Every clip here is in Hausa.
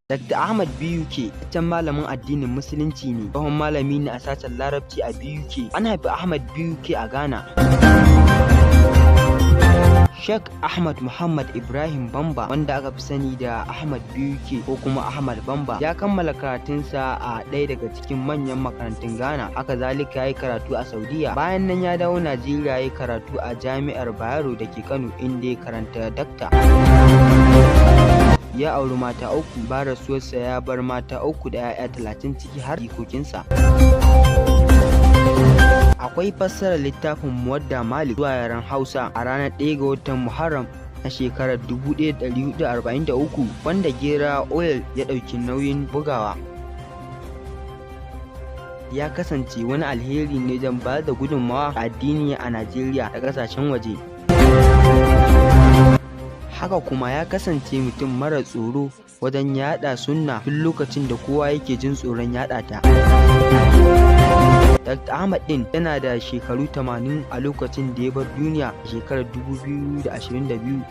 Dr. Ahmad BUK fitaccen malamin addinin Musulunci ne, tsohon malami ne a sashen Larabci a BUK. An haifi Ahmad BUK a Ghana. Sheikh Ahmad Muhammad Ibrahim Bamba, wanda aka fi sani da Ahmad BUK ko kuma Ahmad Bamba, ya kammala karatunsa a ɗaya daga cikin manyan makarantun Ghana. Haka zalika ya yi karatu a Saudiya. Bayan nan ya dawo Najeriya, ya yi karatu a Jami'ar Bayero da ke Kano, inda ya karanta dakta. Ya auri mata uku. Bayan rasuwarsa ya bar mata uku da 'ya'ya 30, ciki har jikokinsa. Akwai fassarar littafin Muwadda Malik zuwa yaren Hausa a ranar 1 ga watan Muharram na shekarar 1443, wanda Gera Oil ya ɗauki nauyin bugawa. Ya kasance wani alheri ne wajen bayar da gudunmawa ga addini a Najeriya da ƙasashen waje. Haka kuma ya kasance mutum mara tsoro wajen yaɗa sunna tun lokacin da kowa yake jin tsoron yaɗa ta. Dr. Ahmad ɗin yana da shekaru 80 a lokacin da ya bar duniya a shekarar 2022.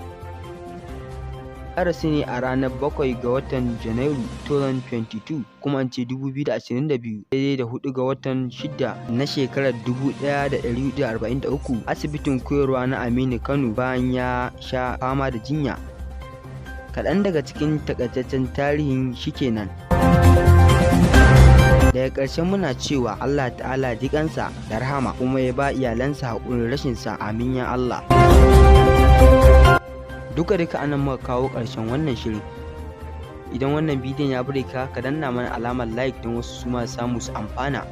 Ya rasu ne a ranar 7 ga watan Janairu 2022, kuma in ce 2022, daidai da 4 ga watan 6 na shekarar 1443, asibitin koyarwa na Aminu Kano, bayan ya sha fama da jinya. Kaɗan daga cikin takaitaccen tarihin shi kenan. Daga ƙarshe muna cewa Allah Ta'ala ji kansa da rahama, kuma ya ba iyalansa haƙurin rashinsa. Amin ya Allah. Duka duka anan muka kawo ƙarshen wannan shirin. Idan wannan bidiyon ya burge ka, ka danna mana alamar like don wasu su ma samu su amfana.